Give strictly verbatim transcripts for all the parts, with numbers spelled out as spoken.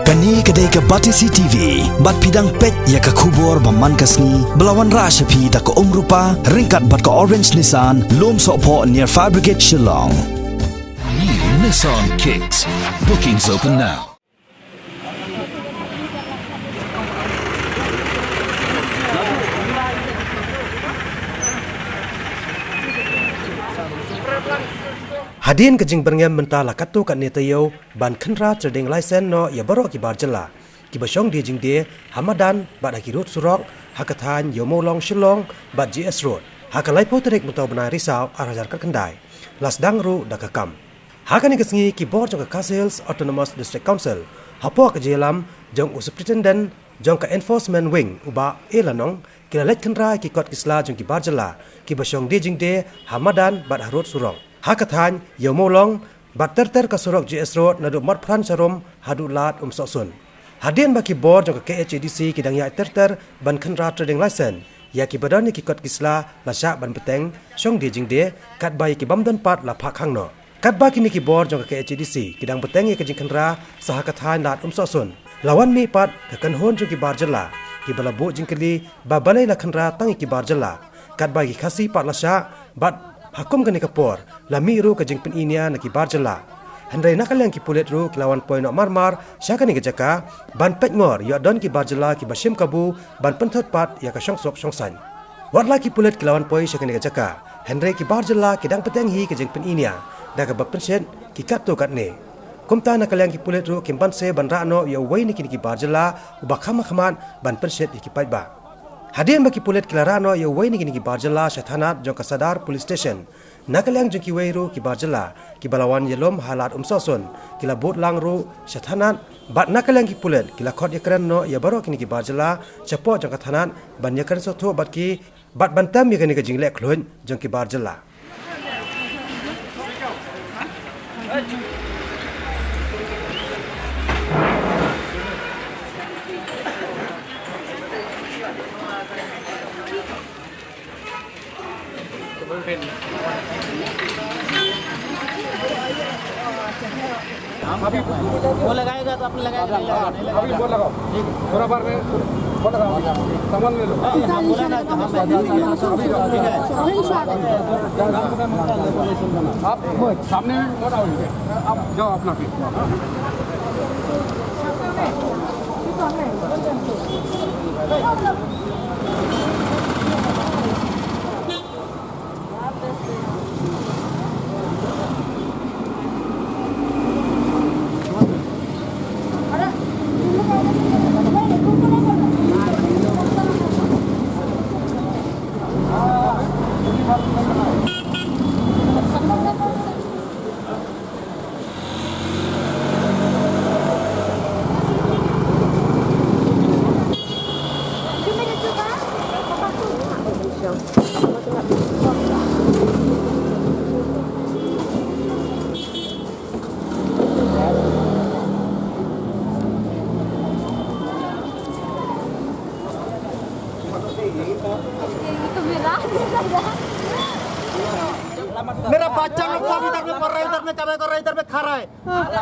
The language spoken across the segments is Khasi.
Kane ka dei ka Batesi T V, bad phi dang peit ïa ka khubor ba man ka sngi, ba la wanrah sha phi da ka Umrupa, ryngkat bad ka Orange Nissan, Lumsohphoh near Fire Brigade Shillong. New Nissan Kicks. Bookings open now. Hadien ka jingbyrngem mynta la katto katne taïew ban khynra trading license noh ïa baroh ki bar jylla kiba shong die jingdie ha madan bad ha ki rud surok ha ka thaiñ Ïewmawlong Shillong bad G S Road. Ha ka laiphew tarik mynta u bnai Risaw ar hajar khatkhyndai la sdang ruh da ka kam. Ha kane ka sngi ki bor jong ka Khasi Hills Autonomous District Council hapoh ka jingïalam jong u Superintendent jong ka Enforcement Wing u Bah A Lanong ki la leit khynra ïa ki kot ki sla jong ki bar jylla kiba shong die jingdie ha madan bad ha rud surok ha ka thaiñ Ïewmawlong bad ter ter ka surok G S Road naduh Marpyrshah Sharum haduh Lad Umsohsun. Hadien ba ki bor jong ka K H A D C ki dang ïaid ter ter ban khynra trading license ïa kiba don ïa ki kot ki sla la shah ban bteng shong die jingdie, katba ïa ki bym don pat la phah khang noh. Katba kine ki bor jong ka K H A D C ki dang bteng ïa ka jingkhynra sha ha ka thaiñ Lad Umsohsun, la wan mih pat ka kynhun jong ki bar jylla kiba la buh jingkylli ba balei la khynra tang ïa ki bar jylla, katba ïa ki Khasi pat la shah, bad ha kum kane ka por la mih ruh ka jingpyni nia na ki bar jylla. Hynrei na ka liang ki pulit ruh ki la wan poi noh mar mar sha kane ka jaka ban peit ngor ïoh don ki bar jylla kiba shim kabu ban pynthut pat ïa ka shongsuk shongsaiñ. Wat la ki pulit ki la wan poi sha kane ka jaka, hynrei ki bar jylla ki dang bteng hi ka jingpyni nia da kaba pynshit ki katto katne. Kumta na ka liang ki pulit ruh kim banse ban rah noh ïa uwei na kine ki bar jylla uba kham hakhmat ban pynshit ïa ki paidbah. Hadien ba ki pulit ki la rah noh ïa uwei na kine ki bar jylla sha thanat jong ka Sadar Police Station, na ka liang jong kiwei ruh ki bar jylla kiba la wan ïalum ha Lad Umsohsun ki la bud lang ruh sha thanat, bad na ka liang ki pulit ki la khot ïakren noh ïa baroh kine ki bar jylla shapoh jong ka thanat ban ïakren sngewthuh bad ki, bad ban tem ïa kane ka jingleh khluit jong ki bar jylla. अभी वो लगाएगा तो आपने लगाएगा, नहीं लगाएगा, नहीं लगाएगा। अभी वो लगाओ। ठीक है। थोड़ा बार में वो लगाओ। सामान ले लो। हाँ, हाँ, बोला ना, हाँ, मैं ठीक है। आप सामने में वो डाल दीजिए। आप जाओ अपना फिर। मेरा बच्चा लोग सब इधर में पढ़ रहा है, इधर में कमाई कर रहा है, इधर में खा रहा है।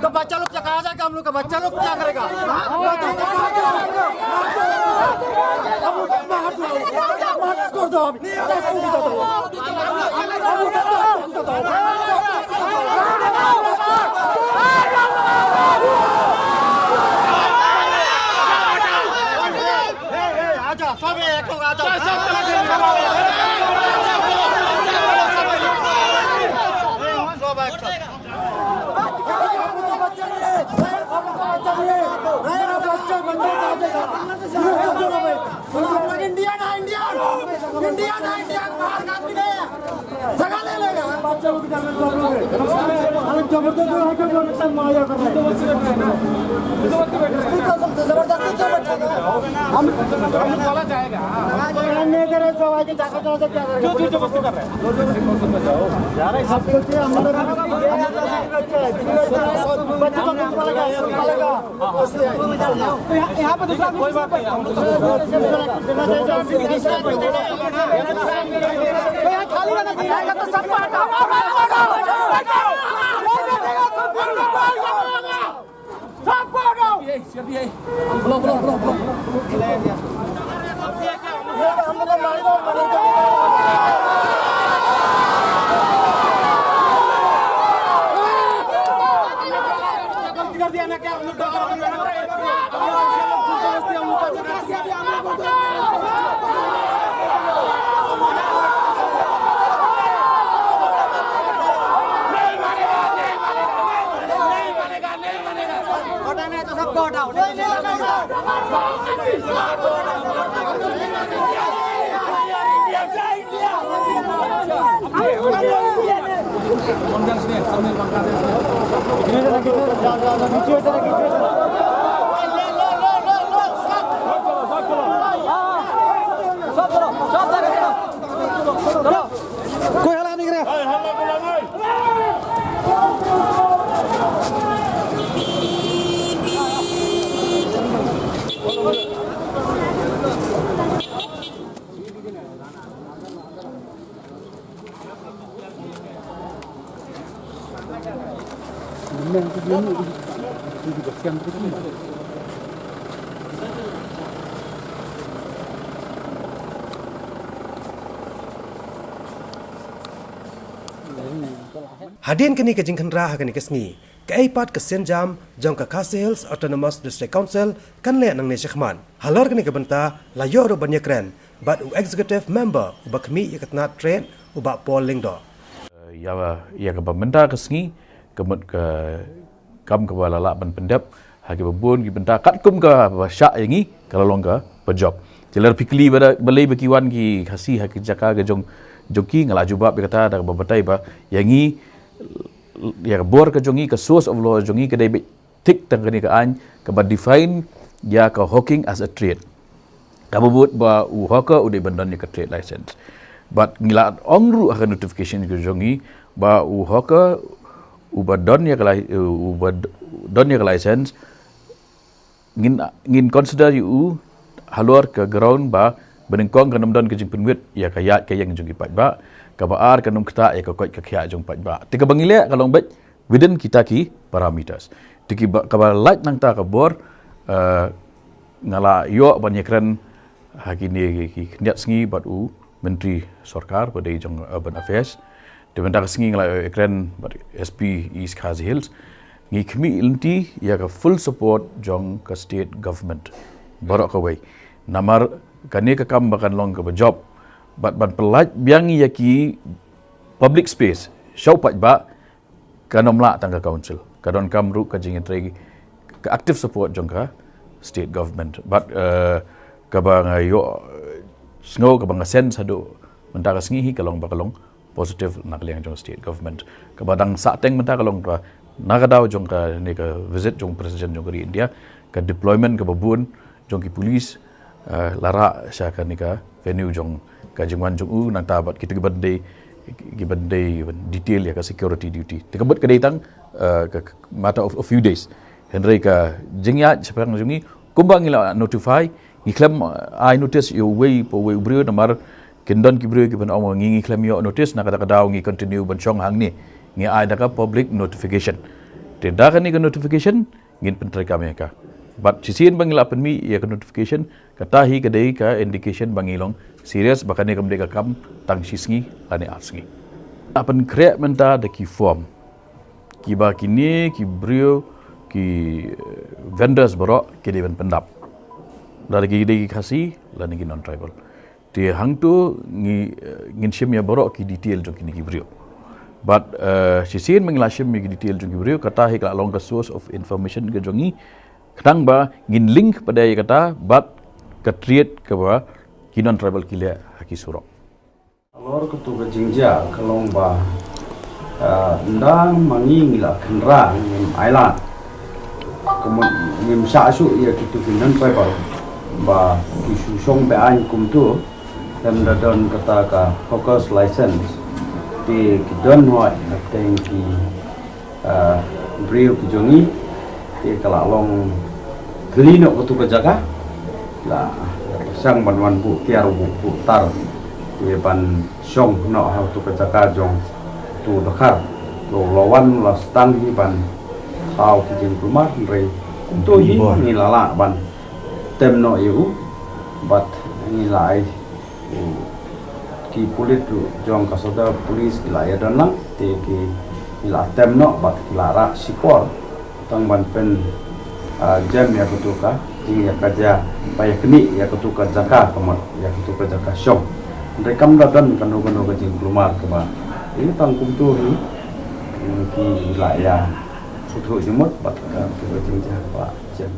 तो बच्चा लोग क्या कहा जाएगा, हम लोग का बच्चा लोग क्या करेगा? छोड़ दो अभी। ए, ए, आजा, सब एक लोग आजा। सब एक साथ। इंडियन है, इंडियन। इंडियन है, इंडिया का बाहर का आदमी नहीं है। जगह ले लेगा। अरे जबरदस्त है, क्या बोल रहे हैं? माया कर रहे हैं। जबरदस्ती क्यों बैठे? हम बोला जाएगा। नहीं करे, सब आके जाकर, जाकर क्या करेंगे? जो, जो जबरदस्ती कर रहे हैं। यार, ऐसा आप सोचिए, हम लोग बच्चों का लगा, लगा। तो यहाँ, यहाँ पे दूसरा कोई बात नहीं, हम दूसरा तो यहाँ खाली रहना चाहिए। तो सबको हटाओ। सबको हटाओ। कोई हल्ला नहीं करे। Hadien kane ka jingkhynra ha kane ka sngi, kaei pat ka sienjam jong ka Khasi Hills Autonomous District Council kan leh nangne shakhmat. Halor kane ka bynta la ïoh ruh ban ïakren bad u executive member uba khmih ïa ka tnat trade, u Bah Paul Lyngdoh. Ïa, ïa kaba mynta ka sngi, ka mut ka kam kaba la lah ban pyndep ha kiba bun ki bynta, katkum kaba shah ïa ngi ka la long kaba jop. Te lada phi kylli ba da, balei ba ki wan ki Khasi ha ki jaka ka jong, jong ki, nga la jubab ïa kata da kaba batai ba ïa ngi, ïa ka bor ka jong ngi, ka source of law jong ngi ka dei beit thik tang kane ka aiñ kaba define ïa ka hawking as a trade. Kaba mut ba u hawker u dei ban don ïa ka trade license. Bad ngi la ong ruh ha ka notification ka jong ngi ba u hawker uba don ïa ka li-, uba d-, don ïa ka license, ngin, ngin consider ïa u halor ka ground ba, ba nyngkong kan ym don ka jingpynwit ïa ka ïaid ka ïeng jong ki paidbah, kaba ar kan ym ktah ïa ka koit ka khiah jong paidbah. Te kaba ngi leh ka long beit within kita ki parameters. Te kiba, kaba lait nangta ka bor, eh, nga la ïoh ban ïakren ha kine ki, ki khyndiat sngi bad u Myntri Sorkar ba dei jong Urban Affairs. Te mynta ka sngi nga la ïakren bad S P East Khasi Hills. Ngi khmih lynti ïa ka full support jong ka state government baroh kawei. Namar kane ka kam ba kan long kaba jop bad ban pyllait biang ïa ki public space sha u paidbah, kan ym lah tang ka council. Ka donkam ruh ka jingïatrei, ka active support jong ka state government. Bad, eh, kaba nga ïoh, eh, sngew, kaba nga sense haduh mynta ka sngi hi ka long ba ka long positive na ka liang jong state government. Kaba dang sahteng mynta ka long ba na ka daw jong kane ka visit jong President jong ka ri India, ka deployment kaba bun jong ki police, eh, la rah sha kane ka venue jong ka jingwan jong u, nangta bad kita kiba dei, kiba dei detail ïa ka security duty. Te ka mut ka dei tang, eh, ka, ka matter of a few days. Hynrei ka jingïaid shaphang jong ngi, kumba ngi la notify, ngi khlem, eh, ai notice ïa uwei pa uwei u briew, namar kin don ki briew kiban ong ngi, ngi khlem ïoh notice, na kata ka daw ngi continue ban shong hangne. Ngi ai da ka public notification. Te da kane ka notification, ngin pyntreikam ïa ka. Bad shisien ba ngi la pynmih ïa ka notification, kata hi ka dei ka indication ba ngi long serious ba kane kam dei ka kam tang shi sngi lane ar sngi. La pynkhreh mynta da ki form kiba kine ki briew, ki, eh, vendors baroh ki dei ban pyndap. Lada ki dei ki Khasi lane ki non tribal. Te hangto ngi, eh, ngin shim ïa baroh ki detail jong kine ki briew. Bad, eh, shisien ma ngi la shim ïa ki detail jong ki briew, kata hi ka la long ka source of information ka jong ngi. Khnang ba ngin link pat ïa kata bad ka trade kaba ki non tribal ki leh ha ki surok. Halor kato ka jingjia ka long ba, ah, ynda ma ngi ngi la khynra ngim ailad. Ka mut ngim shah shuh ïa kito ki non tribal ba ki shu shong be-aiñ kumto, lymda don kata ka hawker's license. Te ki don hoi hapdeng ki, ah, briew ki jong ngi. Te ka la long thylli noh kato ka jaka. La, la pyrshang ban wan buh tiar buh, buh tar. Ïa ban shong noh ha kato ka jaka jong uto u dkhar. La, la wan la sdang hi ban thaw ki jingkulmar, hynrei To hi ngi la lah ban tem noh ïa u, bad ngi la ai u ki pulit ruh jong ka Sodar Police ki la ïa don lang, te ki, ki la tem noh bad ki la rah shipor tang ban pyn, ah, jem ïa katu ka jingïakajia, ba ïa knieh ïa katu ka jaka, ka mut ïa katu ka jaka shong. Hynrei kam da don kano kano ka jingkulmar kaba, ïa tang kumtu hi, mm, ki la ïa sngewthuh jingmut bad katu ka jingjia ba jem.